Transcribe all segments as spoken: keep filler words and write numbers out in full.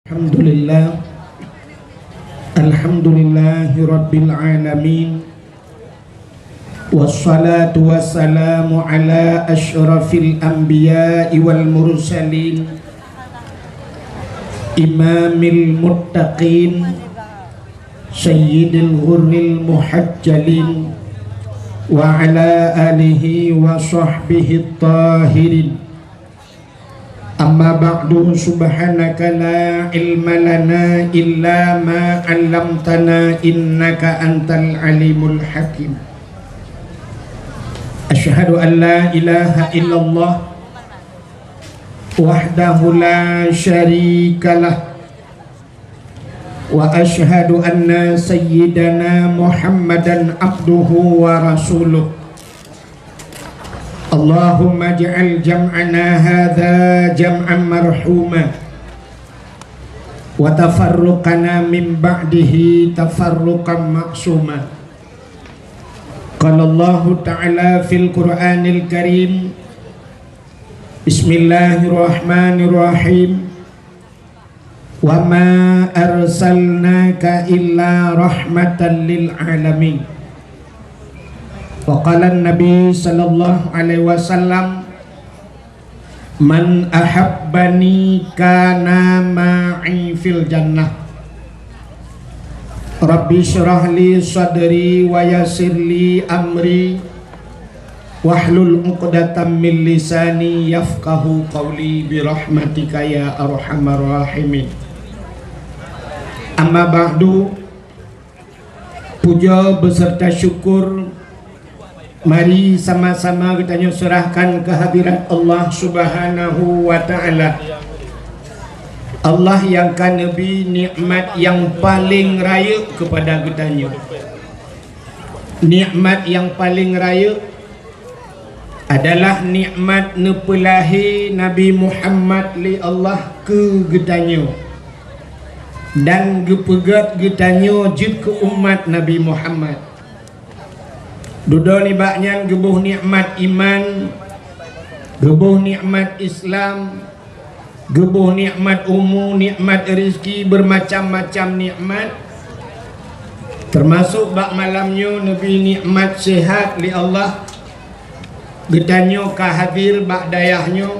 Alhamdulillah. Alhamdulillahirabbil alamin. Wassalatu wassalamu ala asyrafil anbiya'i wal mursalin, imamil muttaqin, sayyidil ghurril muhajjalin, wa ala alihi wa sahbihi tahirin. Amma ba'du, subhanaka la ilma lana illa ma 'allamtana innaka antal alimul hakim. Asyhadu an la ilaha illallah wahdahu la syarikalah. Wa asyhadu anna sayyidana Muhammadan abduhu wa rasuluh. Allahumma ij'al jam'ana hadza jam'an marhuma, wa tafarruqana min ba'dihi tafarruqan ma'suma. Qala Allahu ta'ala fil Qur'anil Karim, Bismillahirrahmanirrahim. Wa ma arsalnaka illa rahmatan lil alamin. Wa qala Nabi sallallahu alaihi wasallam, "Man ahabbani kana ma'i fil jannah." Rabbi syrah li sadri wa yassir li amri, wahlul 'uqdatam min lisani yafqahu qawli, bi rahmatika ya arhamar rahimin. Amma ba'du, puja beserta syukur mari sama-sama geutanyoe serahkan kehadirat Allah Subhanahu wa Ta'ala. Allah nyang ka neubri nikmat nyang paleng rayeuk keupada geutanyoe. Nikmat nyang paleng rayeuk adalah nikmat neupeulahé Nabi Muhammad lé Allah keu geutanyoe dan geupeugét geutanyoe jeuet keu umat Nabi Muhammad. Dudoe nibak nyan geuboh nikmat iman, geuboh nikmat Islam, geuboh nikmat umu, nikmat rezeki, beumacam-macam nikmat. Teumasok bak malam nyoe neubri nikmat sehat lé Allah. Geutanyoe ka hadir bak dayah nyoe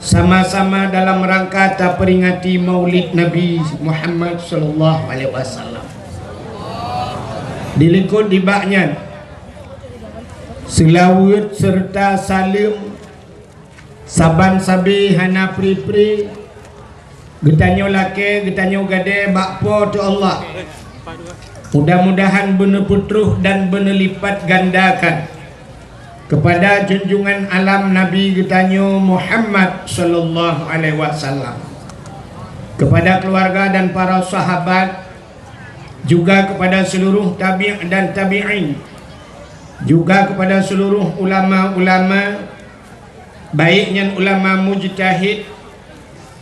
sama-sama dalam rangka taperingati Maulid Nabi Muhammad sallallahu alaihi wasallam. Dilikot nibak nyan, seulaweuet serta saleuem saban sabe hana pri-pri geutanyoe lakée, geutanyoe gadée bak Po teu Allah. Mudah-mudahan beuneupeutroh dan beuneulipat gandakan keupada junjungan alam Nabi geutanyoe Muhammad sallallahu alaihi wasallam, keupada keuluwarga dan para sahabat, juga keupada seuluruh tabi' dan tabi'in, juga keupada seuluruh ulama-ulama, baik nyan ulama mujtahid,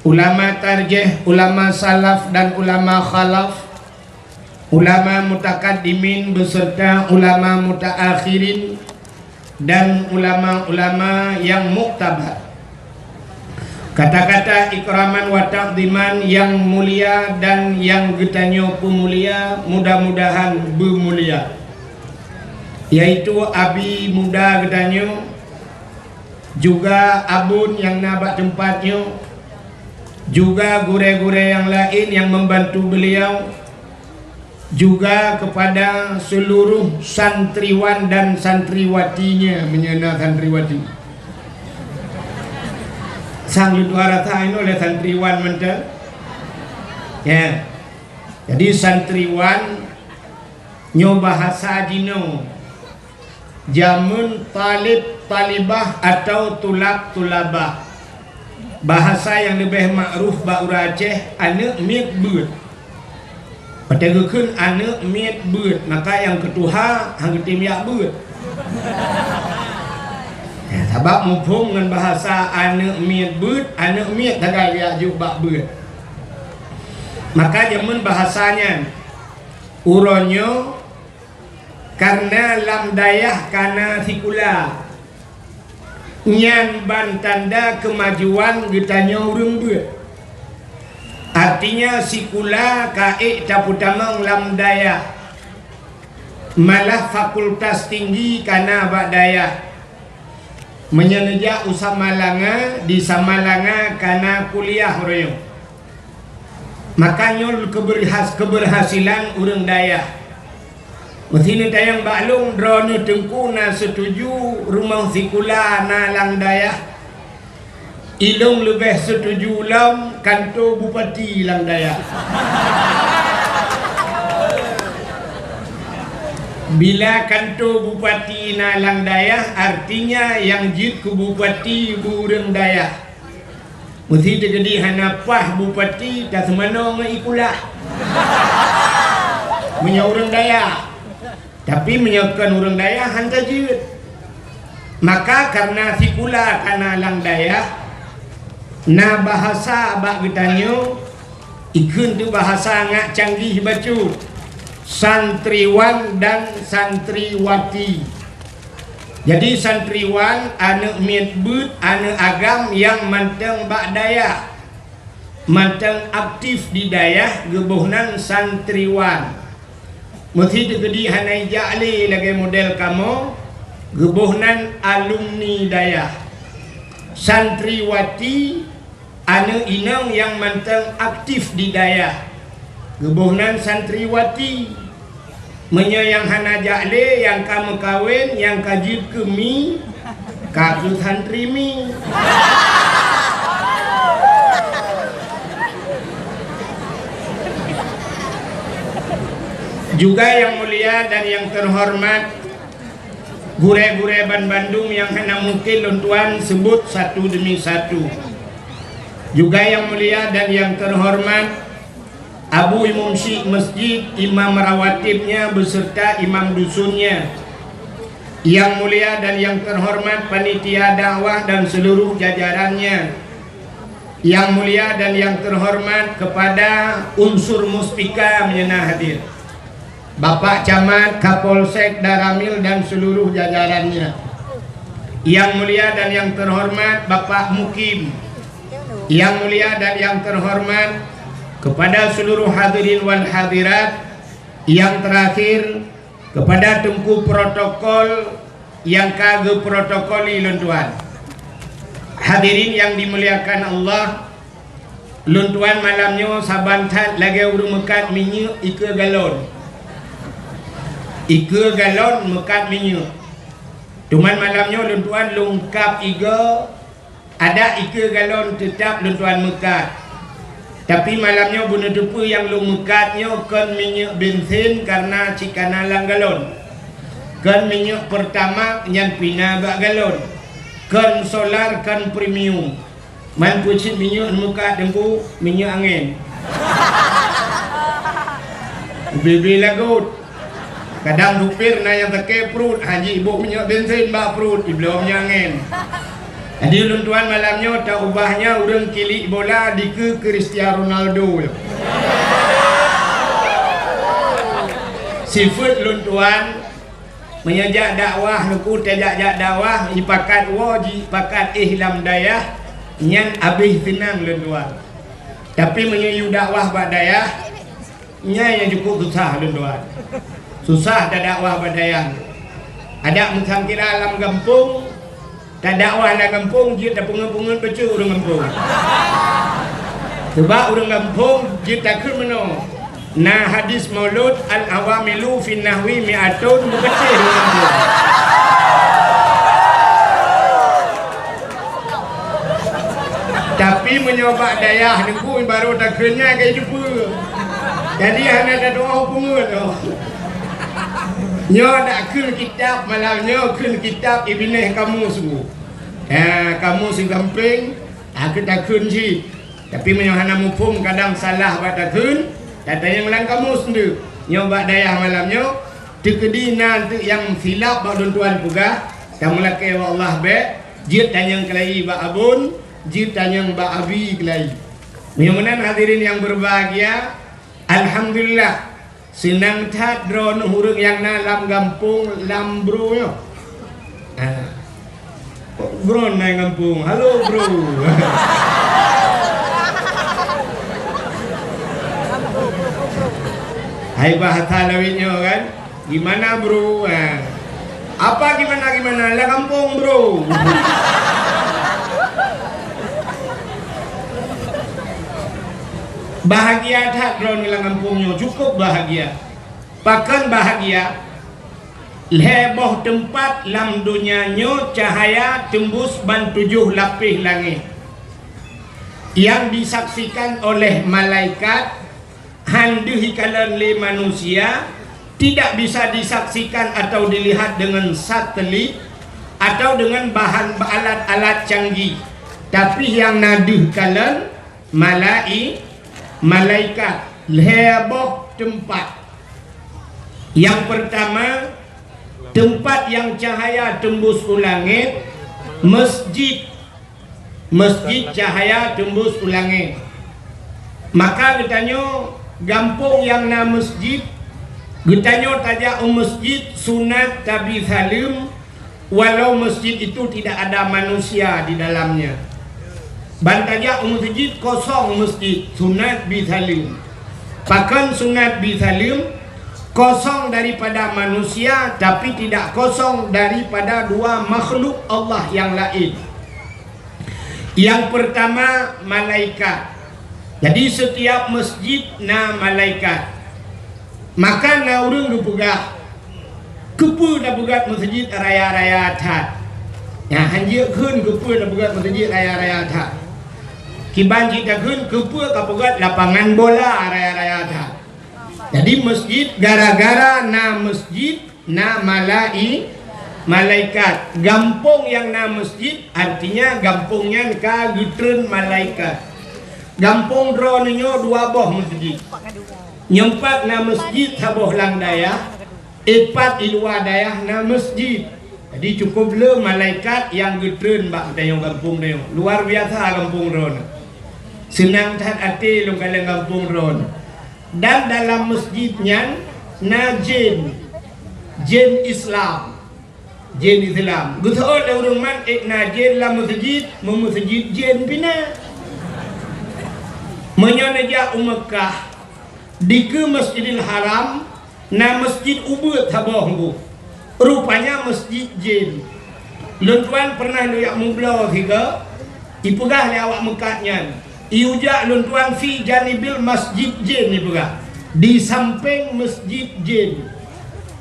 ulama tarjih, ulama salaf dan ulama khalaf, ulama mutakaddimin beserta ulama mutaakhirin, dan ulama-ulama nyang muktabar. Kata-kata ikraman wa takdiman nyang mulia dan nyang geutanyoe peumulia, mudah-mudahan beumulia, yaitu abi muda geutanyoe, juga abon nyang na bak teumpat nyoe, juga gurée-gurée nyang laén nyang membantu beliau, juga kepada seluruh santriwan dan santriwatinya, meunyoe na santriwati. Sang leutuha rasa inoe lé santriwan mantong. Ya. Jadi santriwan nyoe bahasa jinoe. Jameun talib talibah atau tulab tulabah. Bahasa nyang leubeh makruf bak ureuëng Aceh, aneuëk miet beuet. Watée geukheun aneuëk miet beuet, maka nyang keutuha han geutem jak beuet. Ya, sabab muphom ngon bahasa aneuëk miet beuet, aneuëk miet sagai jak jok bak beuet. Maka jameun bahasa nyan, uroe nyoe Kareuna lam dayah ka na sikula, nyan ban tanda keumajuan geutanyoe ureuëng beuet. Artinya sikula ka ék tapeutamong lam dayah. Malah fakultas tinggi ka na bak dayah. Meunyoe neujak u Samalanga, di Samalanga ka na kuliah uroe nyoe. Maka nyoe keberhas-, keberhasilan ureuëng dayah. Meusi neutanyong bak lôn, droeneuh Teungku na seutuju rumoh sikula na lam dayah? Ilôn leubeh seutuju lom kanto bupati lam dayah. Bila kanto bupati na lam dayah, artinya nyang jeuet keu bupati ureuëng dayah. Meusi teukeudi hana paih bupati taseumanoe ngon ikulah. Meunyoe ureuëng dayah. Tapi meunyoe kon ureuëng dayah, hana jeuet. Maka kareuna sikula ka na lam dayah, na bahasa bak geutanyoe, ikheun teuh bahasa ngat canggih bacut, santriwan dan santriwati. Jadi santriwan aneuëk miet beuet, aneuëk agam nyang mantong bak dayah. Mantong aktif di dayah geuboh nan santriwan. Meusi teukeudi hana ijak lé lagée model kamoe, geuboh nan alumni dayah. Santriwati, aneuëk inong nyang mantong aktif di dayah, geuboh nan santriwati. Meunyoe nyang hana jak lé, nyang ka meukawen, nyang ka jeuet keu mi, ka keu santri mi. Juga yang mulia dan yang terhormat, gurée-gurée banbandum nyang hana mungkin lôn tuan sebut satu demi satu. Juga yang mulia dan yang terhormat, Abu Imum Syik Masjid, imam rawatibnya beserta imam dusunnya. Yang mulia dan yang terhormat panitia dakwah dan seluruh jajarannya. Yang mulia dan yang terhormat kepada unsur Muspika meunyoe na hadir. Bapak Camat, Kapolsek, Danramil dan seluruh jajarannya. Yang mulia dan yang terhormat Bapak Mukim. Yang mulia dan yang terhormat kepada seluruh hadirin wal hadirat. Yang terakhir, kepada Teungku Protokol nyang ka geuprotokoli lôn tuan. Hadirin yang dimuliakan Allah, lôn tuan malam nyoe saban that lagée ureuëng meukat minyeuk ikeue galon. Ikeue galon meukat minyeuk. Cuman malam nyoe lôn tuan lôn kab igoe, adak ikeue galon teutab lôn tuan meukat. Tapi malam nyoe beuneuteupeu nyang lôn meukat nyoe kon minyeuk bensin kareuna cit kana lam galon. Kon minyeuk Pertamax nyan pih na bak galon. Kon solar, kon premium. Man peucit minyeuk meukat Teungku, minyeuk angén. Ubé-bé lagot. Kadang supir na nyang sakét pruet, han jiboh minyeuk bensin bak pruet, jibloe minyeuk angén. Jadi lôn tuan malam nyoe taubah nyan ureuëng kilik bola dikeue Cristiano Ronaldo. Sifeuet lôn tuan, meunyoe jak dakwah, Teungku, tajak-jak dakwah, jipakat woe, jipakat éh lam dayah, nyan abéh seunang lôn tuan. Tapi meunyoe yue dakwah bak dayah, nyan nyang cukup susah lôn tuan. Susah tadakwah bak dayah. Adak meusangkira lam gampông, tadakwah lam gampông jeuet tapeungeut-peungeut bacut ureuëng gampông. Sabab ureuëng gampông jeuet takheun meunoe, na hadis maulud, "Al-awamilu fin nahwi mi'atun," meukeuseh ureuëng gampông. Tapi meunyoe bak dayah Teungku barô takheun nyan ka jiteupeue. Jadi hana tadoa peungeut nyoe. Nyoe dak kheun kitab malam nyoe, kheun kitab Ibneh Kamus. Ha, kamus sigampéng, ha, keu takheun cit. Tapi meunyoe hana muphom kadang salah bak takheun, tatanyong lam kamus nteuk. Nyoe bak dayah malam nyoe, teukeudi na nteuk nyang silap bak lôn tuan peugah, tameulakée bak Allah bék, jeuet tanyong keulayi bak Abon, jeuet tanyong bak Abi keulayi. Meunyoe meunan hadirin nyang berbahagia, alhamdulillah, seunang that droeneuh ureuëng nyang na lam gampông lam bro nyoe. Ah. Bro na gampông, halo bro. Hai bahasa lawét nyoe kan? Gimana, bro? Ha. Apa gimana-gimana? Lam gampông, bro. Bahagia that droeneuh lam gampông nyoe, cukup bahagia. Pakon bahagia? Lhée boh teumpat lam donya nyoe cahaya teumbus ban tujoh lapéh langét, nyang disaksikan oleh malaikat, han deuh ikalon lé manusia, tidak bisa disaksikan atau dilihat dengan satelit atau dengan bahan alat-alat canggih, tapi nyang na deuh kalon malai-, malaikat, lhée boh teumpat. Nyang peurtama, teumpat nyang cahaya teumbus u langét, meusjid. Meusjid cahaya teumbus u langét. Maka geutanyoe gampông nyang na meusjid, geutanyoe tajak u meusjid sunat tabi saleuem, walau meusjid itu tidak ada manusia di dalamnya. Ban tajak u meusjid kosong meusjid, sunat bi saleuem. Pakon sunat bi saleuem? Kosong daripada manusia, tapi tidak kosong daripada dua makhluk Allah nyang laén. Nyang peurtama, malaikat. Jadi, setiap meusjid na malaikat. Maka na ureuëng geupeugah, "Keupeue tapeugöt meusjid raya-raya that?" Nyan, hanjeuet kheun keupeue tapeugöt meusjid raya-raya that. Kiban cit takheun, "Keupeue kapeugöt lapangan bola raya-raya that?" Jadi, meusjid, gara-gara na meusjid, na malai-, malaikat. Gampông nyang na meusjid, artinya gampông nyan ka geutreun malaikat. Gampông droeneuh nyoe dua boh meusjid. Nyoe pat na meusjid saboh lam dayah, ipat di luwa dayah na meusjid. Jadi, cukup le malaikat nyang geutreun bak tanyoe gampông tanyoe. Luar biasa gampông droeneuh. Seunang that até lôn kalon gampông droeneuh. Dan dalam meusjid nyan na jén, jén Islam, jén Islam. Geuseuôt lé ureuëng mat, "Ék na jén lam meusjid, meumeuseujid jén pih na." Meunyoe neujak u Meukah, dikeue Masjidil Haram, na meusjid ubeuet saboh nggu. Rupanya meusjid jén. Lôn tuan pernah neujak meubloe sigoe, ipeugah lé awak meukat nyan, "Ijak lôn tuan fi janibil masjid jén," ipeugah, di sampéng meusjid jén.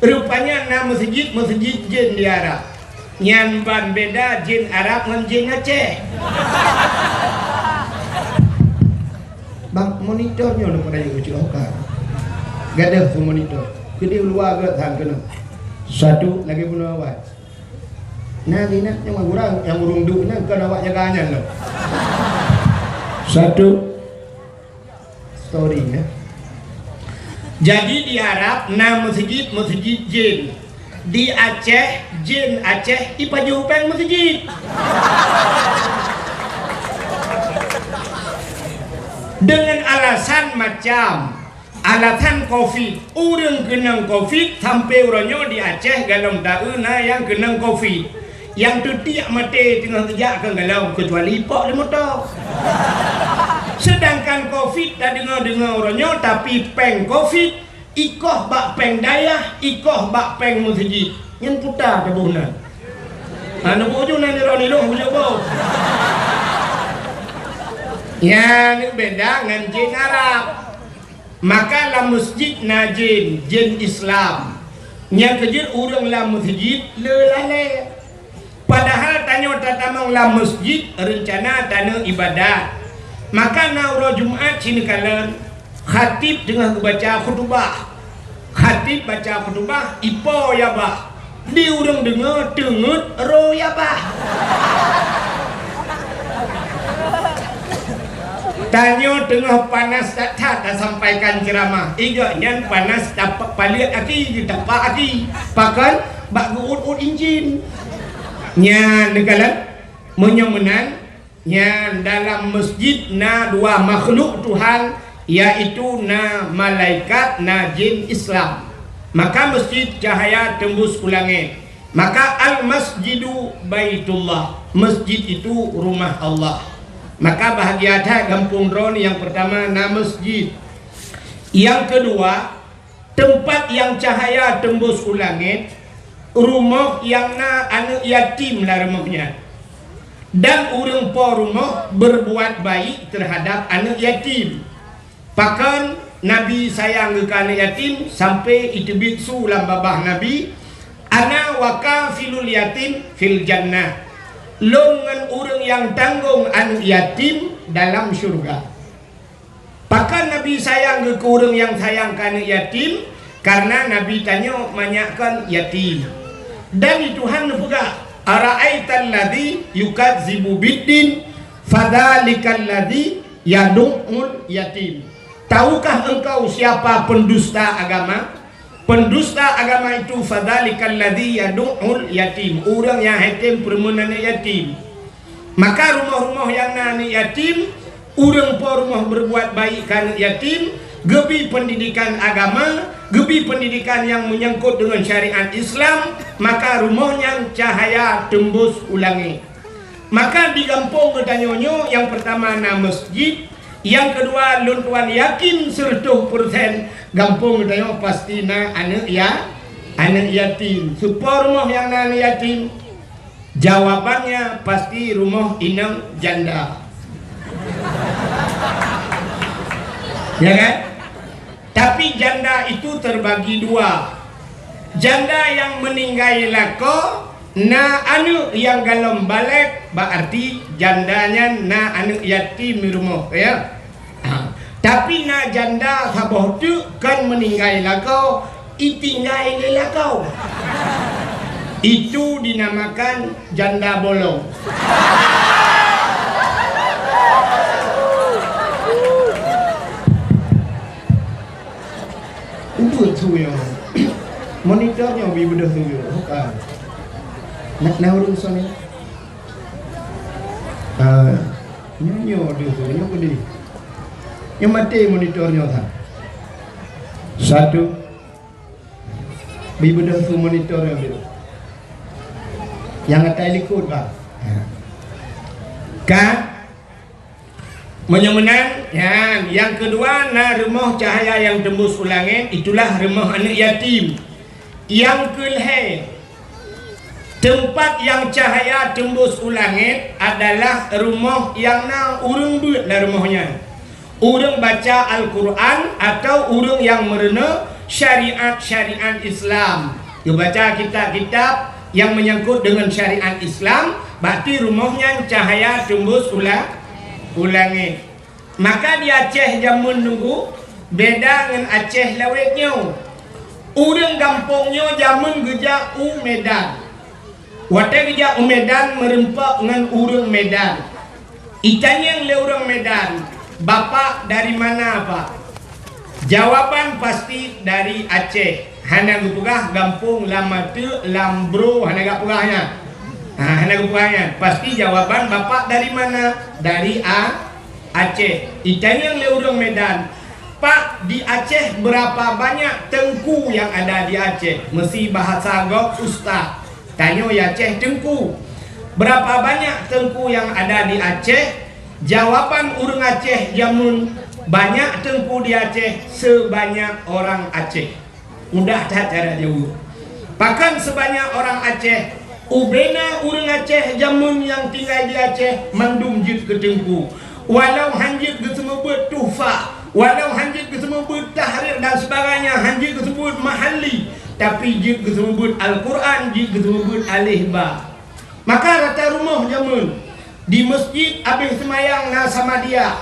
Rupanya na meusjid, meusjid jén di Arab. Nyan ban beda jén Arab ngon jén Aceh. Bang, monitor nyoe neupeurayeuk keu Cik Oka. Gadoh keu monitor. Keudeh luwa geuh that keunoe. Satu, lagée bunoe awai. Nah, di na nyang urang, nyang ureuëng duek nyan kon awak jaga nyan lom. Satu. Sorry, ya. Jadi, di Arab na meusjid, meusjid jén. Di Aceh, jén Aceh ipajoh péng meusjid. Dengan alasan macam, alasan covid. Ureuëng keunong covid sampai uroe nyoe di Aceh golom taeu na nyang keunong covid. Nyang teutiek maté teungoh geujak keu golom, keucuali ipok di moto. Seudangkan covid tadeungoe-deungoe uroe nyoe, tapi péng covid ikoh bak péng dayah, ikoh bak péng meusjid. Nyan puta taboh nan. Ha, neuboh ju nan nirok-nirok, bujur boh. Nyan beda ngon jén Arab. Maka lam meusjid na jén, jén Islam. Nyang keujeuet ureuëng lam meusjid le lalée. Padahai tanyoe tatamong lam meusjid reuncana taneuk ibadat. Maka na uroe Jumat sineukalon, khatib teungoh geubaca khutubah. Khatib baca khutubah, ipo ya bah. Di ureuëng deungoe teungeut ro ya bah. Tanyoe teungoh panas that-that tasampaikan ceuramah. Igok nyan panas tapak paleuet aki, tapak aki. Pakon? Bak geuut-ut injin. Nyan neukalon. Meunyoe meunan, nyan dalam meusjid na dua makhluk Tuhan, yaitu na malaikat, na jén Islam. Maka meusjid cahaya teumbus u langét. Maka al-masjidu baitullah, meusjid itu rumah Allah. Maka bahagia that gampông droeneuh, nyang peurtama na meusjid. Nyang keudua, Teumpat nyang cahya teumbus u langét, rumoh nyang na aneuëk yatim lam rumoh nyan, dan ureuëng po rumoh beurbuat baik teuhadab aneuëk yatim. Pakon Nabi sayang geuh keu aneuëk yatim sampai jiteubiet su lam babah Nabi, "Ana wa kafilul yatim fil jannah." Lôn ngon ureuëng nyang tanggong aneuëk yatim dalam syeuruga. Pakon Nabi sayang geuh keu ureuëng nyang sayang keu aneuëk yatim? Kareuna Nabi tanyoe manyak kon yatim. Dan di Tuhan neupeugah, "Ara'aital ladzi yukadzibu biddin, fadzalikal ladzi yadu'ul yatim." Tahukah engkau siapa pendusta agama? Pendusta agama itu, fadzalikal ladzi yadu'ul yatim, ureuëng nyang hana tem peureumeun aneuëk yatim. Maka rumoh-rumoh nyang na aneuëk yatim, ureuëng po rumoh beurbuat baik keu aneuëk yatim, geubri peundidikan agama, geubri peundidikan nyang meunyangkot deungon syariat Islam, maka rumoh nyan cahya teumbus u langét. Maka di gampông geutanyoe nyoe nyang peurtama na meuseujid, nyang keudua lôn tuan yakin seureutôh peureusén gampông geutanyoe pasti na aneuëk ya, aneuëk yatim. Soe po rumoh nyang na aneuëk yatim? Jawabannya pasti rumoh inong janda. Ya kan? Tapi janda itu terbagi dua. Janda nyang meuninggai lakoe na aneuëk nyang golom balek, bak arti janda nyan na aneuëk yatim di rumoh, ya. Ha. Tapi na janda saboh teuk kon meuninggai lakoe, itinggai lé lakoe. Itu dinamakan janda bolong. Ubeuet su nyoe. Monitor nyoe bri beudôh su nyoe. Bukan. Nak, nak urus suami. Ah, nyoe, nyoe deuh su, nyoe pedih. Nyoe maté monitor nyoe, kan. Satu. Bri beudôh su monitor nyoe deuh. Nyang atai likot, bang. Ka? Meunyoe meunan, nyan, nyang keudua na rumoh cahya nyang teumbus u langét, itulah rumoh aneuëk yatim. Nyang keulhée, teumpat nyang cahya teumbus u langét adalah rumoh nyang na ureuëng beuet lam rumoh nyan. Ureuëng baca Al-Quran atawa ureuëng nyang meurunoe syariat-syariat Islam, geubaca kitab-kitab nyang meunyangkot deungon syariat Islam, bak ti rumoh nyan cahya teumbus u la-, u langét. Maka di Aceh jameun nunggu beda ngon Aceh lawét nyoe. Ureuëng gampông nyoe jameun geujak u Medan. Watée geujak u Medan meurumpok ngon ureuëng Medan. Itanyong lé ureuëng Medan, "Bapak dari mana, Pak?" Jawaban pasti dari Aceh. Hana geupeugah gampông lam ateuk, lam bro, hana geupeugah nyan. Ha, hana geupeugah nyan. Pasti jawaban, "Bapak dari mana?" "Dari A-, Aceh." Itanyong lé ureuëng Medan, "Pak, di Aceh berapa banyak teungku yang ada di Aceh?" Meusi bahasa gob ustaz. Tanyoe di Aceh teungku. Berapa banyak teungku yang ada di Aceh? Jawaban ureuëng Aceh jameun, banyak teungku di Aceh sebanyak orang Aceh. Mudah that cara jaweueb. Pakon sebanyak orang Aceh? Ubena ureuëng Aceh jameun nyang tinggai di Aceh mandum jeuet keu teungku. Walau han jeuet geuseumeubeuet tuhfa, walau han jeuet geuseumeubeuet tahrir dan sebagainya, han jeuet geuseumeubeuet mahalli, tapi jeuet geuseumeubeuet Al-Quran, jeuet geuseumeubeuet alif ba. Maka rata rumoh jameun di meuseujid abéh seumayang na samadiyah.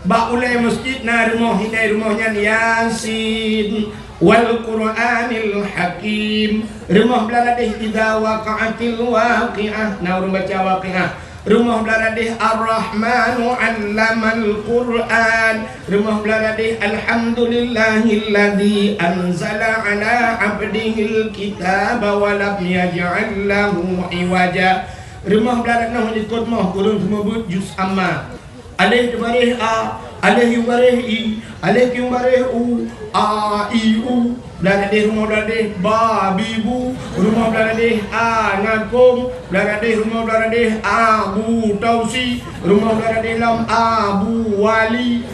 Bak ulée meuseujid na rumoh, hindai rumoh nyan Yasin, wal Qur'anil Hakim. Rumoh blah ladeh idza waqa'atil waqi'ah, na ureuëng baca Waqiah. Rumoh blah ladeh Ar-Rahmanu 'allamal Qur'an. Rumoh blah ladeh Alhamdulillahilladzi anzala 'ala 'abdihil kitaba wa lam yaj'al lahu 'iwaja. Rumoh blah ladeh noh likot moh ureuëng seumeubeuet juz amma. Alif baréh a, alif yu baréh i, alif yu baréh u, a, i, u. Blah ladeh rumoh blah ladeh ba, bi, bu. Rumoh blah ladeh a, na kong. Blah ladeh rumoh blah ladeh a, bu, tausi. Rumoh blah ladeh lam a, bu, wali.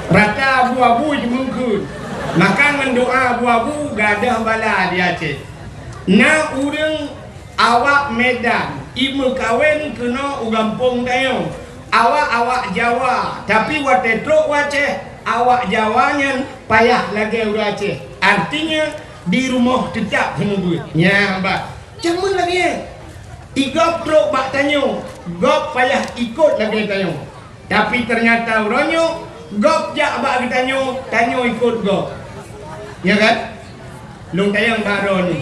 Rata bu Abu jimeungkeut. Maka ngon doa Abu-abu gadôh bala di Aceh. Na ureuëng awak Medan imeukawen keunoe u gampông tanyoe. Awak-awak Jawa, tapi watée trok u Aceh, awak Jawa nyan payah lagée ureuëng Aceh. Artinya, di rumoh teutap hana buet. Nyan bah. Jameun lagée nyan. Igob trok bak tanyoe, gob payah ikot lagée tanyoe. Tapi teunyata uroe nyoe gob jak bak geutanyoe, tanyoe ikot gob. Ya kan? Lôn tanyong bak droeneuh.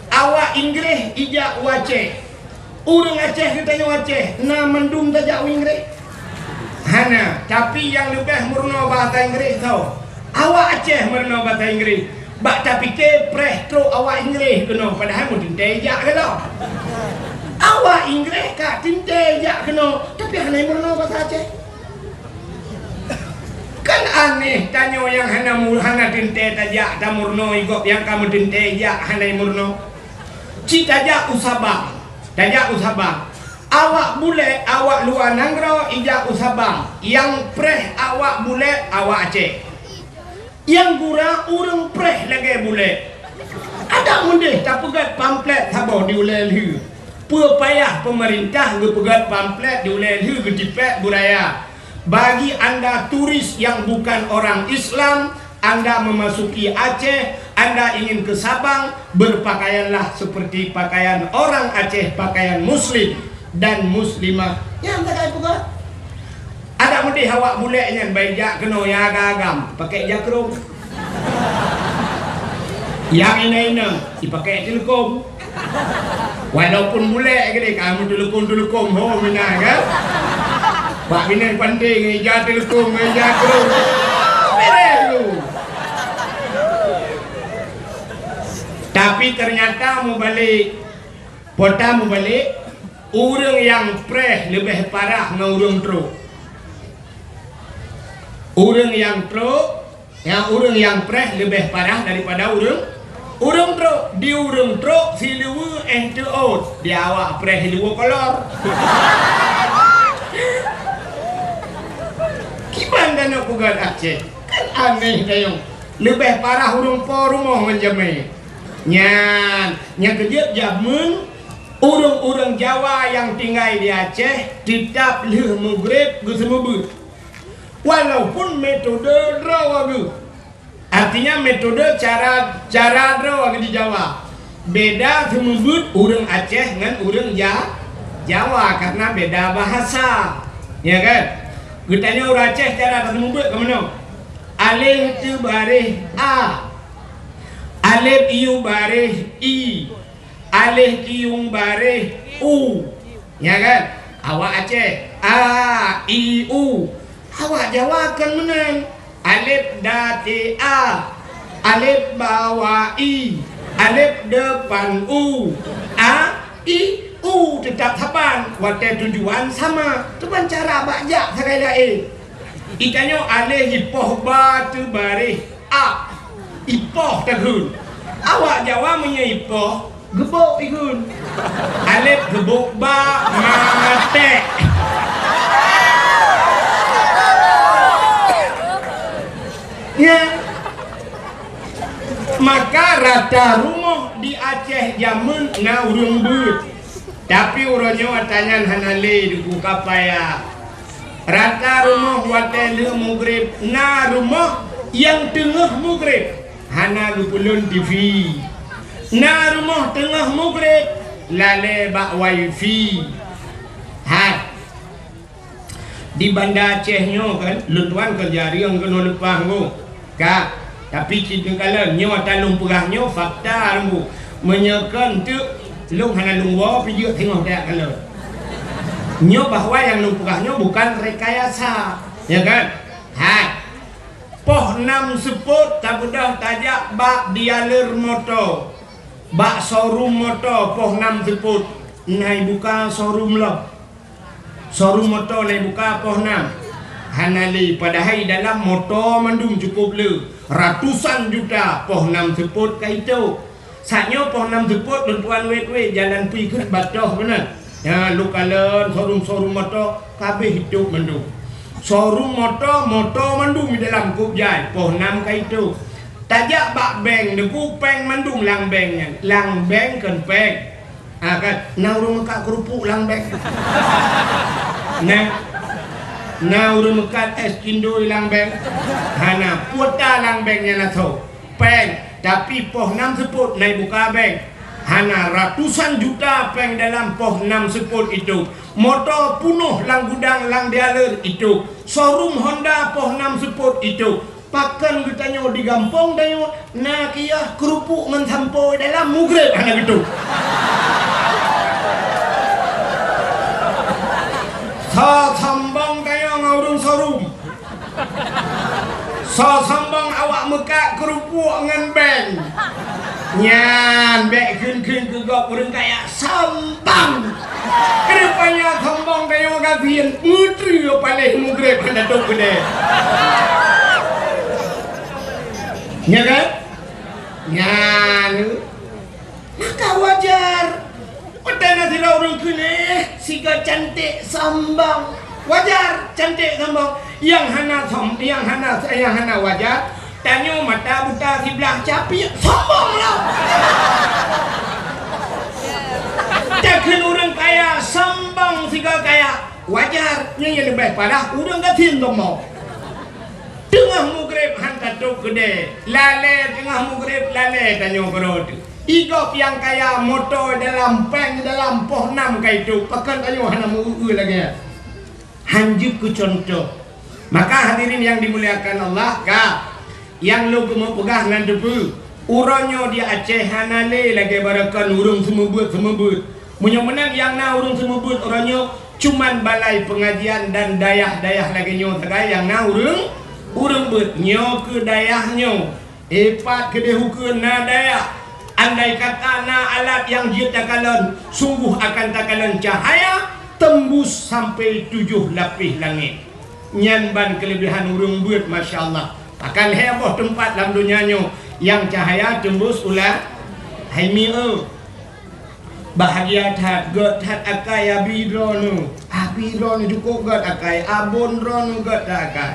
Awak Inggréh ijak u Aceh. Ureuëng Aceh geutanyoe Aceh na mandum tajak u Inggréh? Hana, tapi nyang leubeh meurunoe bahasa Inggréh soe? Awak Aceh meurunoe bahasa Inggréh. Bak tapike preh trok awak Inggréh keunoe, padahai meuteuntée jak keunoe. Awak Inggréh ka teuntée jak keunoe, tapi hana meurunoe bahasa Aceh. Kan aneh, tanyoe nyang hana mu-, hana teuntée tajak tameurunoe, igob nyang ka meuteuntée jak hana meurunoe. Ci tajak u Sabang, tajak u Sabang. Awak bulek, awak luwa nanggroe ijak u Sabang. Nyang preh awak bulek, awak Aceh. Nyang gura ureuëng preh lagée bulek. Adak meudeh tapeugét pamflet saboh di ulée lheueh. Peue payah peumeurintah geupeugét pamflet di ulée lheueh geutipék beuraya. Bagi anda turis yang bukan orang Islam, anda memasuki Aceh, anda ingin ke Sabang, berpakaianlah seperti pakaian orang Aceh, pakaian muslim dan muslimah. Nyang takai peugah. Adak meudeh awak bulek nyan bai jak keunoe nyang agam-agam, pakai jakrong. Nyang inong-inong, ipakai teuleukom. Walaupun bulek geude ka meuteuleukom-teuleukom ho meunan kan. Bak binéh panté ngon ija teuleukom ngon ija krong. Beres tu. Tapi ternyata mubalek, pota mubalek, ureuëng nyang preh leubeh parah ngon ureuëng trok. Ureuëng nyang trok, ya, ureuëng nyang preh leubeh parah daripada ureuëng, ureuëng trok. Di ureuëng trok siluweue éh teuôt, di awak preh siluweue kolor. Kiban tanyoe peugét Aceh, kan aneh tanyoe. Leubeh parah ureuëng po rumoh ngon jamé. Nyan, nyang keujeuet jameun ureuëng-ureuëng Jawa nyang tinggai di Aceh teutab lheueh mugreb geuseumeubeuet. Walaupun metode droe geuh. Artinya metode cara, cara droe geuh di Jawa. Beda seumeubeuet ureuëng Aceh ngon ureuëng Ja-, Jawa karena beda bahasa. Ya kan? Geutanyoe ureuëng Aceh cara seumeubeuet ka meunoe. Aleh teubareh a. Alef iu bareh i. Aleh kiyueng bareh u. Ya kan? Awak Aceh, a, i, u. Awak Jawa kan meunan. Alef da te a. Alef ba wa i. Alef depan u. A, i, u teutap saban. Watée tujuan sama. Cuman cara bak jak sagai laén. Itanyoe aleh ipoh ba teubareh a. Ipoh takheun. Awak Jawa meunyoe ipoh, geubok ikheun. Alef geubok ba matek. Ya. Maka rata rumoh di Aceh jameun na ureuëng beuet. Tapi uroe nyoe ata nyan hana lé, Teungku, ka payah. Rata rumoh watée lheueh mugreb na rumoh nyang teungoh mugreb hana geupeulon T V. Na rumoh teungoh mugreb lalée bak wifi. Hai. Di Banda Aceh nyoe kan, lôn tuan kon jareueng keunoe leupah ngon. Ka, tapi cit neukalon, nyoe ata lôn peugah nyoe fakta Teungku. Meunyoe kon teuk, lôn hana lôn woe pih jeuet singoh tajak kalon. Nyoe bahwa nyang lôn peugah nyoe bukan rekayasa, ya kan? Hai. Poh nam seupôt tabeudôh tajak bak dealer moto. Bak showroom moto poh nam seupôt, na ibuka showroom lom. Showroom moto na ibuka poh nam. Hana lé, padahai dalam moto mandum cukôp le, ratusan juta poh nam seupôt ka itôp. Saat nyoe poh nam seupôt lôn tuan wét-wét jalan pui kheun batoh keunan. Nyan lôn kalon showroom-showroom moto ka abéh itôp mandum. Showroom moto, moto mandum di dalam kôk jai, poh nam ka itôp. Tajak bak bank, neugui péng mandum lam bank nyan. Lam bank kon péng. Ha, kan? Na ureueng meukat keurupuk lam bank? Na? Na ureueng meukat es cindoi lam bank? Hana. Kuota lam bank nyan asoe. Péng, tapi poh nam seupôt na ibuka bank. Hana, ratusan juta péng dalam poh nam seupôt itôp. Moto punoh lam gudang lam dealer itôp. Showroom Honda poh nam seupôt itôp. Pakon geutanyoe di gampông tanyoe na kiah keurupuk ngon sampoe dalam, mugreb hana geutôp. Soe sombong tanyoe ngon ureueng showroom. Soe sombong awak meukat keurupuk ngon bank. Nyan bék kheun-kheun keu gob ureueng kaya sombong. Rupanya sombong tanyoe gasien, meutreue paléh mugreb hana tôp keudè. Nya kan? Nyan. Maka wajar. Watèe na sidroe ureueng kheun, "Eh, sigoe cantik sombong." Wajar, cantik sombong. Nyang hana som-, nyang hana, nyang hana wajar, tanyoe mata buta siblah capiek, sombong lah. Takheun ureueng kaya sombong sigoe kaya. Wajar, nyan nyang leubeh parah ureueng gasien sombong. Teungoh mugreb han tatôp keudè, lalè teungoh mugreb lalè tanyoe keudroe teuh. Igob nyang kaya moto dalam, péng dalam, poh nam ka itôp, pakon tanyoe hana meu-eu lagèe nyan. Han jeuet keu cuntoh. Maka hadirin nyang dimuliakan Allah, ka nyang lôn keumeung peugah nan teupeue, uroe nyoe di Aceh hana lé lagèe baroekon ureueng seumeubeuet-seumeubeuet. Meunyoe meunan nyang na ureueng seumeubeuet uroe nyoe, cuman balai pengajian dan dayah-dayah lagèe nyoe sagai nyang na ureueng, ureueng beuet. Nyoe keu dayah nyoe, eh, pat keudeh ukeue na dayah. Andai kata na alat nyang jeuet takalon, sungguh akan takalon cahaya tembus sampai tujoh lapéh langét. Nyan ban keuleubehan ureueng beuet, masya Allah. Pakon lhèe boh teumpat lam donya nyoe nyang cahaya tembus u la-, hai mi eu. Bahagia that, gèt that akai abi droeneuh. Abi droeneuh cukôp gèt akai, abon droeneuh gèt that akai.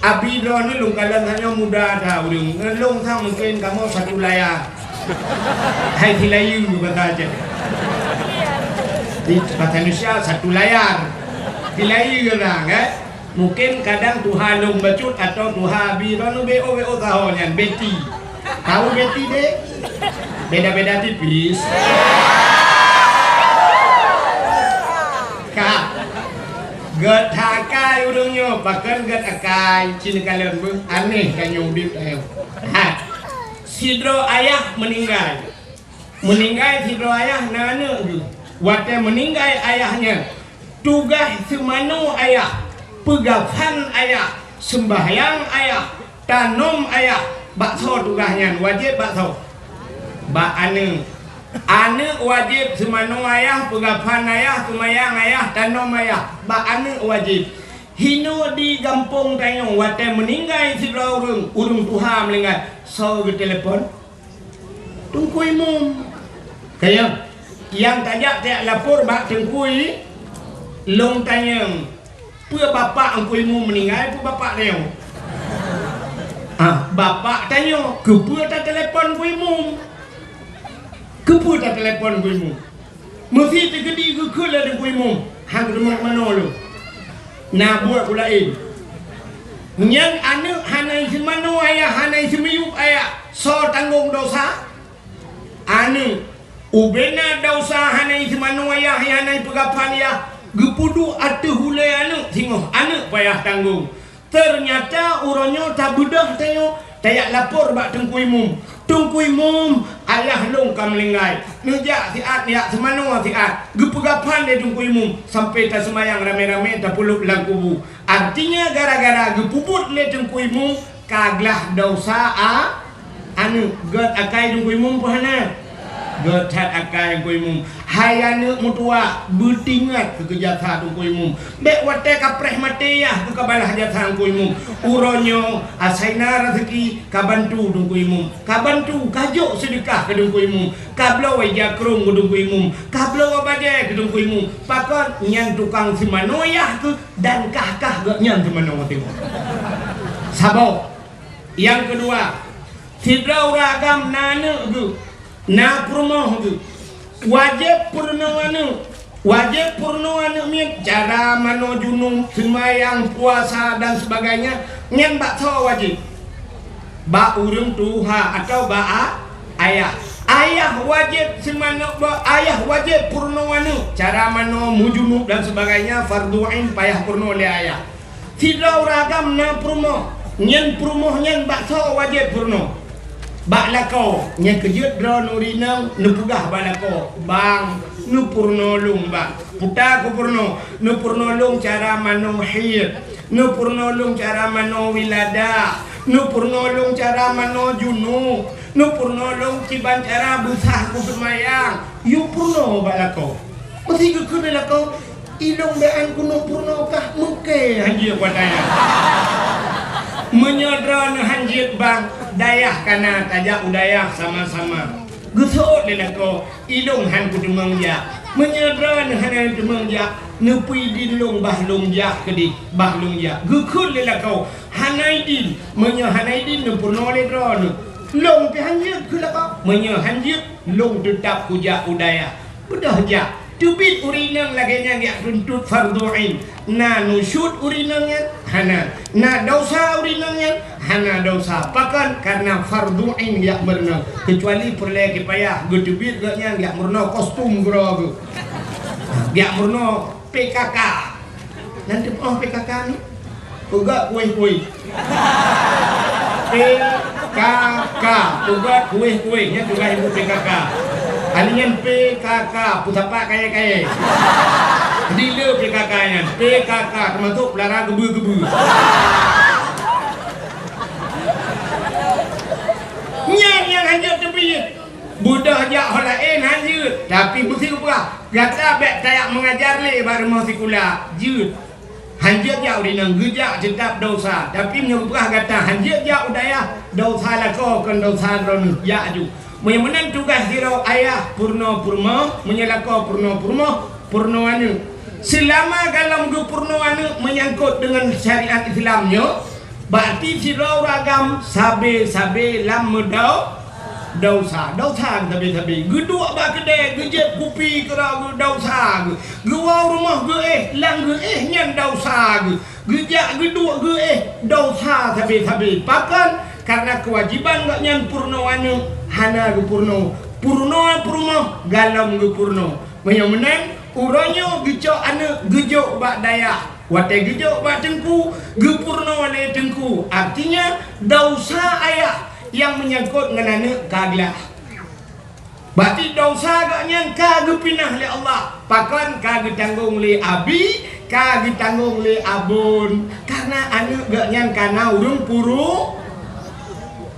Abi droeneuh lôn kalon tanyoe muda that ureueng. Ngon lôn sang mungken kamoe satu layar. Hai silayeue bahasa Aceh. Di bahasa Indonesia satu layar. Silayeue lah, kan? Mungkin kadang tuha lôn bacut atau tuha abi droeneuh B O, B O saho nyan, Betty. Tahu Betty deh? Beda-beda tipis. Ka. Gèt that akai ureueng nyoe, pakon gèt akai, cit neukalon beuh, aneh tanyoe udép tanyoe. Ha. Sidroe ayah meuninggai. Meuninggai sidroe ayah na aneuk geuh. Watèe meuninggai ayah nyan, tugaih seumanoe ayah, peugafan ayah, seumbahyang ayah, tanom ayah. Bak soe tugaih nyan? Wajéb bak soe? Bak aneuk. Aneuk wajéb seumanoe ayah, peugafan ayah, seumayang ayah, tanom ayah. Bak aneuk wajéb. Hinoe di gampông tanyoe, watèe meuninggai sidroe ureueng, ureueng tuha meuninggai, soe geutelepon? Teungku Imum. Kaya, nyang tajak tajak lapor bak Teungku I-, lôn tanyong, peue bapak Teungku Imum meuninggai, peue bapak tanyoe? Ah, bapak tanyoe, keupeue tatelepon Teungku Imum? Keupeue tatelepon Teungku Imum? Meusi teukeudi geukheun lé Teungku Imum, han teurimong manoe lôn. Na buet laén. Nyan aneuk hana iseumanoe ayah, hana iseumiyueb ayah, soe tanggong desya? Aneuk. Ubena desya hana iseumanoe ayah, hana ipeugafan ayah, geupeuduek ateueh ulèe aneuk singoh, aneuk payah tanggong. Teunyata uroe nyoe tabeudôh tanyoe, tajak lapor bak Teungku Imum. "Teungku Imum, ayah lôn ka meuninggai." Neujak siat, neujak seumanoe siat. Geupeugafan lé Teungku Imum, sampai taseumayang ramé-ramé, tapeuleub lam kubu. Artinya, gara-gara geupeubuet lé Teungku Imum, ka glah desya a-, aneuk. Gèt akai Teungku Imum peue hana? Gét that akai Teungku Imum. Hai aneuk meutuwah, beutingat keu jasa Teungku Imum. Bék watée ka preh maté yah keu ka balaih jasa Teungku Imum. Uroe nyoe asai na raseuki ka bantu Teungku Imum. Ka bantu, ka jok seudeukah keu Teungku Imum. Ka bloe jakrong keu Teungku Imum. Ka bloe bajée keu Teungku Imum. Pakon nyan tukang seumanoe yah keu dan kah-kah gét nyan seumanoe teuh. Saboh. Nyang keudua, sidroe ureuëng agam na aneuk geuh, na peurumoh geuh. Wajéb peurunoe aneuk. Wajéb peurunoe aneuk miet cara manoe junub, seumayang, puasa dan sebagainya, nyan bak soe wajéb? Bak ureuëng tuha atawa bak a-, ayah. Ayah wajéb seumanoe ba-, ayah wajéb peurunoe aneuk cara manoe, meujunub dan sebagainya, fardu ain payah peurunoe lé ayah. Sidroe ureuëng agam na peurumoh, nyan peurumoh nyan bak soe wajéb peurunoe? Bak lakoe. Nyang keujeuet droeneuh rinang neupeugah bak lakoe, "Bang, neupeurunoe lôn, Bang." Peue ta kupeurunoe? Neupeurunoe lôn cara manoe haid, neupeurunoe lôn cara manoe wiladah, neupeurunoe lôn cara manoe junub, neupeurunoe lôn kiban cara beusah kuseumayang. Yue peurunoe bak lakoe. Meusé geukheun lé lakoe, "Ilôn bék an keuneuk peurunoe kah, meuké hanjeuet watée nyan." Meunyoe droeneuh hanjeuet bang, dayah kana tajak u dayah sama-sama. Geuseuôt lé lakoe, "Ilôn han kuteumeung jak." Meunyoe droeneuh hana teumeung jak, neupeue idin lôn bah lôn jak keudeh, bah lôn jak. Geukheun lé lakoe, "Hana idin." Meunyoe hana idin, neupeurunoe lé droeneuh. "Lôn pih hanjeuet," kheun lakoe. "Meunyoe hanjeuet, lôn teutab kujak u dayah." Beudôh jak. Teubiet ureuëng inong lagée nyan jak tuntot fardu ain. Na nusyut ureuëng inong nyan? Hana. Na desya ureuëng inong nyan? Hana desya. Pakon? Karena fardu ain jak meurunoe. Keucuali peureulée kipayah geuteubiet gobnyan jak meurunoe kostum keudroe geuh. Jak meurunoe P K K. Nan teupeue P K K nyoe? Peugét kueh-kueh. P K K, peugét kueh-kueh, nyan tugaih ibu P K K. Ahli nyan P K K, peusapat kayée-kayée. Di le P K K nyan, P K K teumasok peulara geubeue-geubeue. Nyan nyang hanjeuet teubiet. Beudôh jak ho laén hanjeuet, tapi meusi geupeugah, gata bék tajak meungajar lé bak rumoh sikula, jeuet. Hanjeuet jak ureuëng inong geujak teutab desya, tapi meunyoe geupeugah gata hanjeuet jak u dayah, desya lakoe kon desya droeneuh, jak aju. Meunyoe meunan tugaih sidroe ayah peurunoe peurumoh, meunyoe lakoe peurunoe peurumoh, peurunoe aneuk. Seulama golom geupeurunoe aneuk meunyangkot deungon syariat Islam nyoe, Bak ti sidroe ureuëng agam sabe-sabe lam meudau-, desya. Desya sabe-sabe. Geuduek bak keudée, geujieb kupi keudroe geuh desya geuh. Geuwoe rumoh geuéh, lam geuéh nyan desya geuh. Geujak geuduek geuéh, desya sabe-sabe. Pakon? Karena keuwajiban gobnyan peurunoe aneuk hana geupeurunoe. Peurunoe peurumoh golom geupeurunoe. Meunyoe meunan, uroe nyoe geucok aneuk geujok bak dayah. Watée geujok bak teungku, geupeurunoe lé teungku. Artinya, desya ayah nyang meunyangkot ngon aneuk ka glah. Berarti desya gobnyan ka geupinah lé Allah. Pakon ka geutanggong lé abi, ka geutanggong lé abon. Karena aneuk gobnyan ka na ureuëng puru-,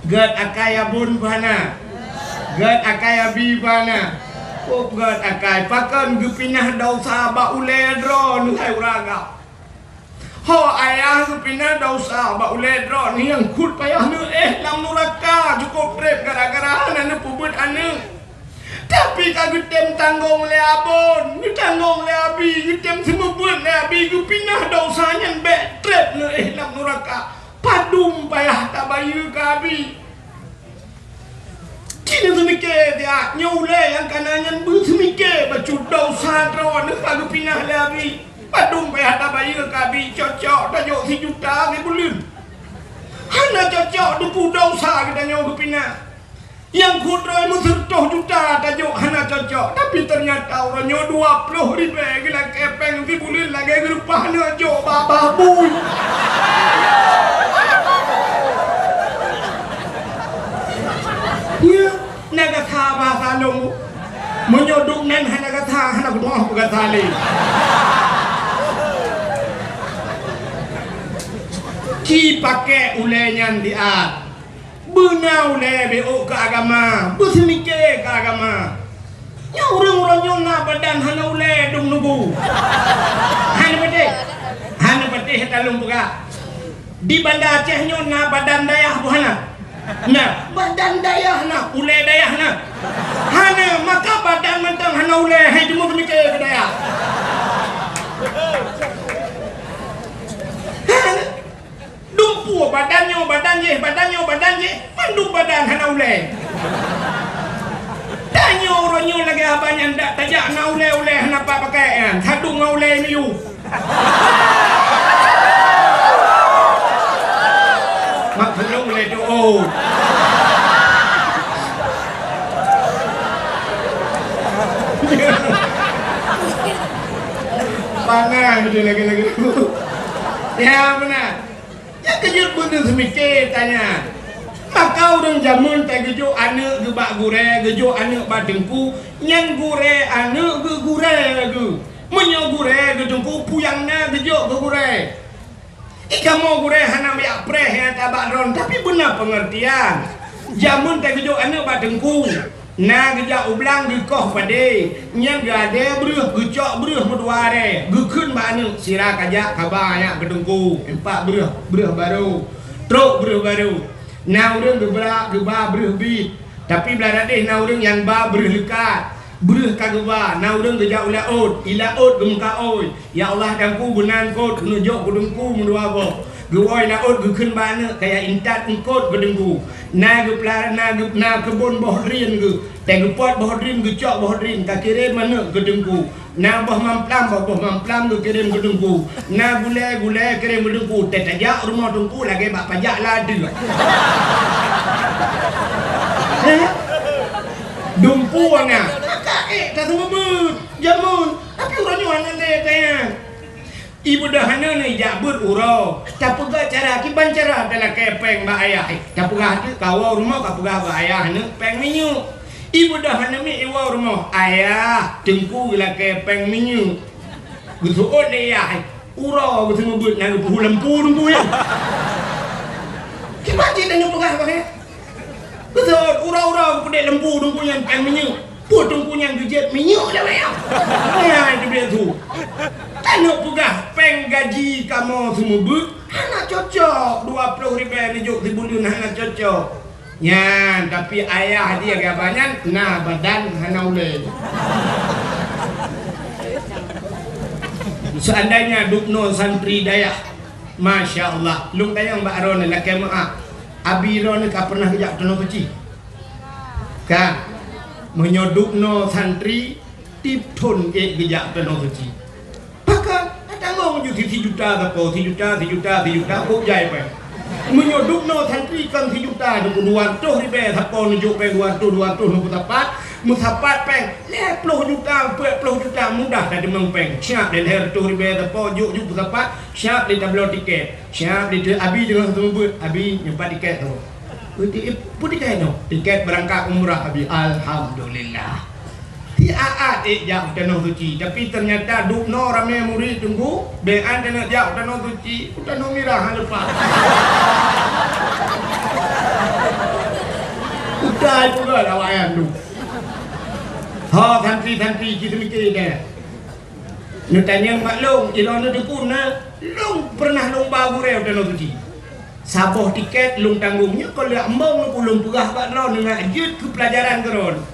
Gét akai abon peue hana? Gét akai abi peue hana? Kok gét akai, pakon geupinah desya bak ulée droeneuh hai ureuëng agam? Ho ayah geupinah desya bak ulée droeneuh nyang kheun payah neuéh lam nuraka, cukôp treb gara-gara hana neupeubuet aneuk. Tapi ka geutem tanggong lé abon, geutanggong lé abi, geutem seumeubeuet lé abi, geupinah desya nyan bék treb neuéh lam nuraka. Padum payah tabayeue keu abi. Ci neuseumiké siat, nyoe ulée nyang kana nyan beuseumiké bacut desya droeneuh ka geupinah lé abi. Padum payah tabayeue keu abi, cocok tajok sijuta sibuleuen. Hana cocok teupeu desya geutanyoe geupinah. Nyang kheun droe meuseureutoh juta tajok hana cocok, tapi teunyata uroe nyoe dua ploh ribée geulakée péng sibuleuen lagée geureupah aneuk jok babah bui. Nyan, na gata bahasa lôn. Meunyoe duek nan hana gata, hana kuteungoh peugata lé. Ci pakék ulée nyan siat. Beuna ulée beuôt keu agama, beuseumiké keu agama. Nyoe ureuëng uroe nyoe na badan hana ulée dong nubu. Hana patéh. Hana patéh taleueng peugah. Di Banda Aceh nyoe na badan dayah buhana. Nah, badan dayah na, ulée dayah na. Hana, maka badan mantong hana ulée, hai teuma peumiké keu dayah. Hana. Dumpeue badan nyoe, badan jéh, badan nyoe, badan jéh, mandum badan hana ulée. Tanyoe uroe nyoe lagée haba nyan dak tajak na ulée-ulée hana pat pakai nyan, sadum ngon ulée miyueb. Mak keuneuk ulée tu, oh. Panah beutôi lagée-lagée tu. Ya, beuna. Nyang keujeuet beuneueh seumiké tanya. Maka ureuëng jameun teugeujok aneuëk geuh bak gurée, geujok aneuëk bak teungku, nyan gurée aneuëk geuh gurée geuh. Meunyoe gurée geuh teungku, peue nyang na geujok keu gurée. Di kamoe gurée hana jak preh nyang tabak droen, tapi beuna peungeurtian. Jameun teugeujok aneuëk bak teungku. Na geujak u blang geukoh padé, nyan geuadée breueh, geucok breueh meudua arée, geukheun bak aneuëk, sira kajak kaba jak keu teungku, impak breueh, breueh barô, trok breueh barô. Na ureuëng geubra, geuba breueh biet, tapi blah dadeh na ureuëng nyang ba breueh leukat. Breueh ka geuba, na ureuëng geujak u laôt, i laôt geumeukaôi, "Ya Allah, teungku, beunan kot keuneuk jok keu teungku meudua boh." Geuwoe laôt geukheun bak aneuëk, kaya intat eungkot keu teungku. Na geupla-, na geu-, na keubon boh drien geuh, teugeupot boh drien, geucok boh drien, kakirém aneuëk keu teungku. Na boh mamplam, boh, boh mamplam geukirém keu teungku. Na gulée, gulée kirém keu teungku. Teutajak rumoh teungku lagée bak pajak ladeuek. Heh? Dumpeue na. Maka ék taseumeubeuet jameun. Tapi uroe nyoe hana lé teuh. Ibu dah hana neujak beuet uroe, tapeugah cara kiban cara talakée péng bak ayah. Tapeugah teuk kawoe rumoh kapeugah bak ayah neuk péng minyeuk. Ibu dah hana miet iwoe rumoh, ayah, teungku geulakée péng minyeuk. Geuseuôt lé yah, uroe geuseumeubeuet na geupeuhu lampu teungku nyan. Kiban cit tanyoe peugah bak ayah. Beutôi, uroe-uroe geupeudék lampu teungku nyan péng minyeuk. Peue teungku nyan geujép minyeuk lé wayang? Hai teubiet su. Tanyoe peugah péng gaji kamoe seumeubeuet hana cocok, dua ploh ribée neujok sibuleuen hana cocok. Nyan, tapi ayah jih lagée abah nyan na badan hana ulée. Seandainya dubnoe santri dayah, masya Allah, lôn tanyong bak droeneuh lakée meuáh. Abi droeneuh ka pernah geujak Tanoh Suci? Ka. Meunyoe dubnoe santri, tiep thon ék geujak Tanoh Suci. Pakon? Ka tanggong ju si, sijuta sapo, sijuta, sijuta, sijuta, kok jai pai. Meunyoe dubnoe santri kon sijuta, dua ratus ribée sapo neujok péng dua ratus, dua ratus neupeusapat, meusapat péng lhée ploh juta, peuet ploh juta mudah tadeungoe péng. Siap lé lhée reutôh ribée sapo jok, jok peusapat, siap lé tabloe tiket. Siap lé teuh, Abi deungon seumeubeuet, Abi nyoe pat tiket tu. Peuti-, peutikét nyoe, tiket beurangkat umrah Abi. Alhamdulillah. Siat-at ék jak u Tanoh Suci, tapi teunyata dubnoe ramé murit teungku, bék an teuneuk jak u Tanoh Suci, u Tanoh Mirah han leupah. Utai peugah awaknyan tu. Ho santri-santri ci seumiké deh. Neutanyong bak lôn, ilôn neuteupeu na, lôn peureunah lôn ba gurée u Tanoh Suci. Saboh tiket lôn tanggong, nyoe kon lheueh embong lôn peugah bak droeneuh, neujak jeuet keu peulajaran keu droeneuh.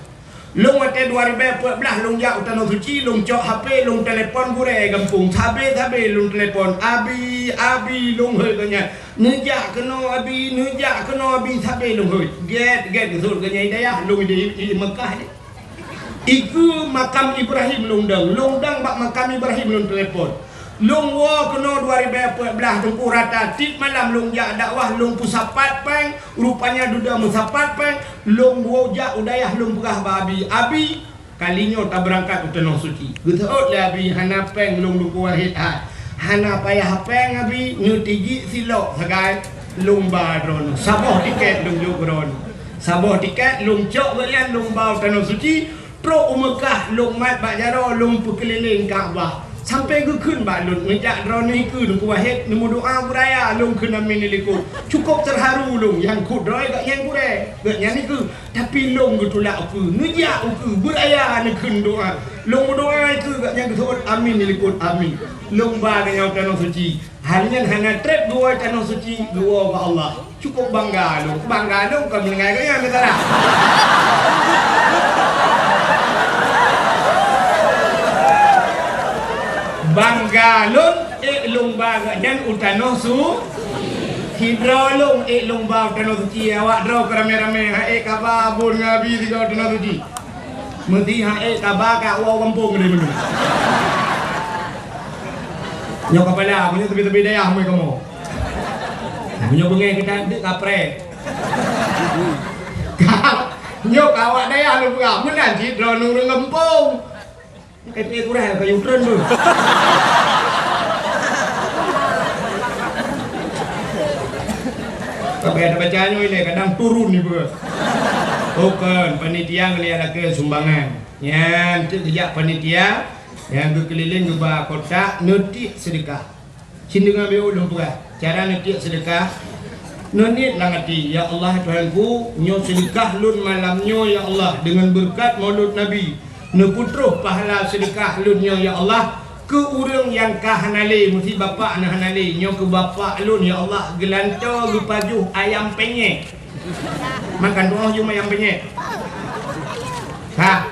Lôn watée dua ribée peuet blaih lôn jak u Tanoh Suci, lôn cok H P, lôn telepon gurée gampông, sabe-sabe lôn telepon, "Abi, Abi," lôn hôi geuh nyan. "Neujak keunoe Abi, neujak keunoe Abi," sabe lôn hôi. Gét-gét geuseuôt geuh nyan i dayah, lôn di, i Meukah nyoe. Dikeue makam Ibrahim lôn dong, lôn dong bak makam Ibrahim lôn telepon. Lôn woe keunoe dua ribée peuet blaih teungku rata, tiep malam lôn jak dakwah, lôn peusapat péng, rupanya dudoe meusapat péng, lôn woe jak u dayah lôn peugah bak Abi, "Abi, kali nyoe tabeurangkat u Tanoh Suci." Geuseuôt lé Abi, "Hana péng lôn Teungku Wahid hai." "Hana payah péng Abi, nyoe tijik silok sagai lôn ba droeneuh. Saboh tiket lôn jok droeneuh." Saboh tiket lôn cok geuh nyan lôn ba u Tanoh Suci, trok u Meukah lôn mat bak jaroe lôn peukeulileng Ka'bah. Sampoe geukheun bak lôn, neujak droeneuh keue Teungku Wahét, neumeudoa beuraya, lôn kheun amin di likot. Cukôp teuharu lôn, nyang kheun droe gobnyan gurée, gobnyan keue. Tapi lôn geutulak ukeue, neujak ukeue, beuraya neukheun doa. Lôn meudoa keue gobnyan geuseuôt amin di likot, amin. Lôn ba gobnyan u Tanoh Suci. Hai nyan hana treb geuwoe Tanoh Suci, geuwoe bak Allah. Cukôp bangga lôn. Bangga lôn kon meuninggai gobnyan, meusalah. Bangga lôn, ék lôn ba gobnyan u Tanoh Su-, sidroe lôn ék lôn ba u Tanoh Suci, awak droe keu ramé-ramé, han ék kaba bun ngon abi sigoe u Tanoh Suci. Meuti han ék kaba ka woe gampông lé meunyoe. Nyoe kapala, meunyoe teubi-teubi dayah meukamoe. Meunyoe beungéh kita deuk kapreh. Nyoe ka awak dayah lôn peugah, meunan cit droeneuh ureueng gampông. Kai pih kurang, kayu tren tu. Ka payah tabaca nyoe ilée, kadang turun ni peue. Oh, kon, panitia ngon lakée sumbangan. Nyan, teuk geujak panitia, nyang geukeulileng geuba kotak, neutiek seudeukah. Cit deungoe beu lôn peugah, cara neutiek seudeukah. Neuniet lam até, "Ya Allah, Tuhanku, nyoe seudeukah lôn malam nyoe, ya Allah, deungon beureukat Maulud Nabi. Neupeutroh pahala seudeukah lôn nyoe, ya Allah, keu ureueng nyang ka hana lé, meusi bapak na hana lé, nyoe keu bapak lôn, ya Allah, geulantoe geupajoh ayam penyet." Makan tu'oh jeuem ayam penyet. Ka.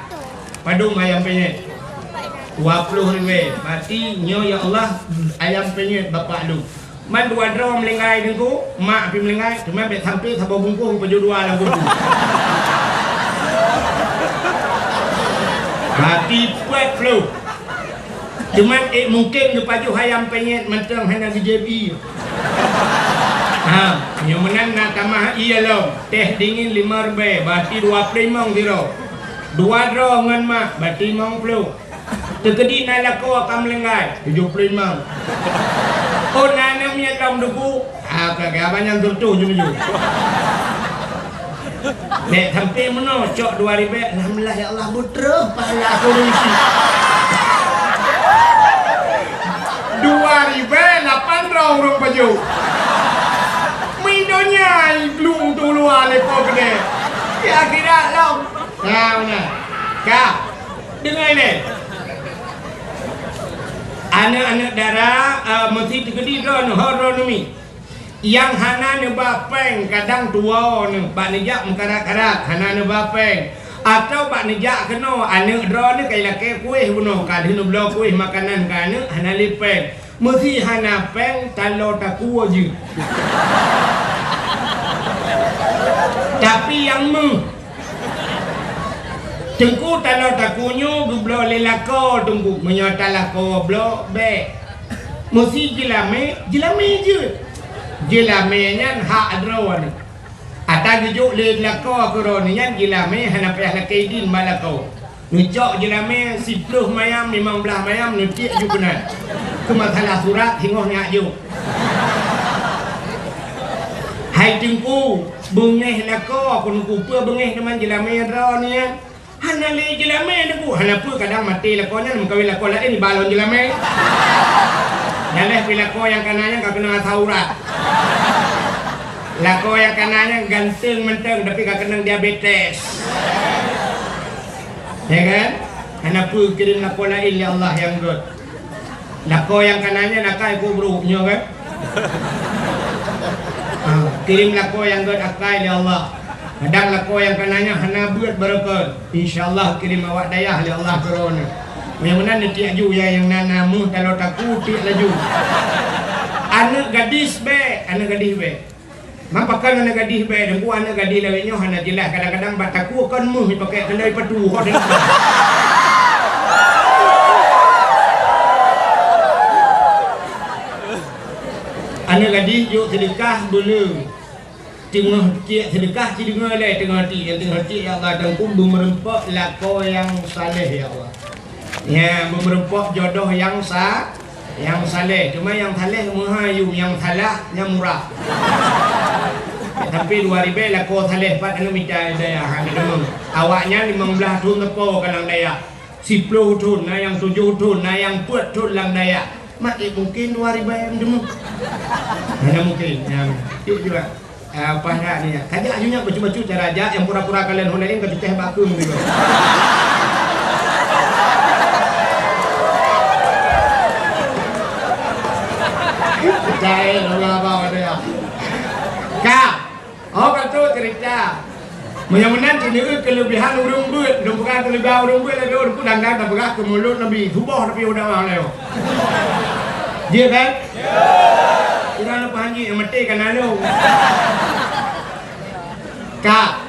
Padum ayam penyet? Dua ploh ribée. Berarti nyoe, ya Allah, ayam penyet bapak lôn. Man dua droe meulinggai Teungku, mak pih meulinggai, teuma bék sampoe saboh bungkôh geupajoh dua lam kubu. Berarti peuet ploh. Teuma ék mungken geupajoh ayam penyet mantong hana geujép ié. Ha, nyoe meunan na tamah ié lom. Teh dingin lima ribée, berarti dua ploh limong sidroe. Dua droe ngon mak, berarti limong ploh. Teukeudi na lakoe ka meulinggai, tujoh ploh limong. Oh, na aneuk miet lom Teungku. Ah, ka, ka, abang nyan seureutôh jeuet-jeuet. Bék sampoe meunoe, cok dua ribée, alhamdulillah, ya Allah, beutroh pahala keurusi. Dua ribée lapan droe ureueng pajoh. Meudonya glung tu luwa lé po keudeh. Di akhirat lom. Nah, nah. Ka. Deungoe nyoe. Aneuk-aneuk dara, eh, meusi teukeudi droeneuh, ho droeneuh mi. Nyang hana neuba péng kadang tuwoe neuh bak neujak meukarat-karat, hana neuba péng. Atawa bak neujak keunoe, aneuk droeneuh ka ilakée kueh bunoe, ka lheueh neubloe kueh makanan keu aneuk, hana lé péng. Meusi hana péng, taloe takue jeuet. Tapi nyang meuh. Teungku, taloe takue nyoe geubloe lé lakoe Teungku. Meunyoe talakoe bloe, bék. Meusi jeulamé, jeulamé jeuet. Jeulamé nyan hak droeneuh. Ata geujok lé lakoe keu droeneuh nyan jeulamé hana payah lakée idin bak lakoe. Neucok jeulamé siplôh mayam, limong blaih mayam, neutiek ju keunan. Keu masalah surat, singoh neujak jok. Hai Teungku, beungéh lakoe keu Teungku, peue beungéh teuma jeulamé droeneuh nyan? Hana lé jeulamé Teungku, hana peue kadang maté lakoe nyan meukawen lakoe laén iba lom jeulamé. Nyan lé pi lakoe nyang kana nyan ka keunong asa urat. Lakoe nyang kana nyan ganteng mantong tapi ka keunong diabetes. Ya kan? Hana peue kirém lakoe laén lé Allah nyang gét. Lakoe nyang kana nyan akai keu brôk nyoe kan? Ha, kirém lakoe nyang gét akai lé Allah. Kadang lakoe nyang kana nyan hana beuet barokon. Insya Allah kirém awak dayah lé Allah keu droeneuh. Nyang meunan neutiek ju ya nyang na, na meuh taloe takue tiek laju. Aneuk gadis bék, aneuk gadis bék. Man pakon aneuk gadih bék, Teungku, aneuk gadih lawét nyoe hana jeulaih, kadang-kadang bak takue kon meuh jipakée keulai patu. Aneuk gadih jok seudeukah buleuen. Teungoh ciek seudeukah, ci deungoe lé teungoh ciek, nyang teungoh ciek, "Ya Allah, Teungku, beumeureumpok lakoe nyang saleh, ya Allah." Nyan, beumeureumpok jodoh nyang sa-, nyang saleh. Cuma nyang saleh meuhai yum, nyang salah nyan murah. Tapi dua ribée lakoe saleh, pat aneuk mita dayah, ha, geuteumeung. Awaknyan limong blaih thon teupo ka lam dayah. Siploh thon, na nyang tujoh thon, na nyang peuet thon lam dayah. Mak, eh, mungkin dua ribèe meuteumé. Hana mungkin. Ya, cit juga. Ah, paih dak ni. Kajak aju nyan bacut-bacut cara jak, nyang pura-pura kalon hon laén ka cutéh bak keueng juga. Percaya dong abang ada ya. Ka. Oh, ka tu cerita. Meunyoe meunan, keuneuk keulebihan ureueng beuet, lôn peugah keulebihan ureueng beuet, lagèe ureueng peudang-dang tapeugah keu mulod Nabi, suboh tapi udah mah lewat. Jeuet kan? Ureueng leupah hanji, maté kan lalu. Ka.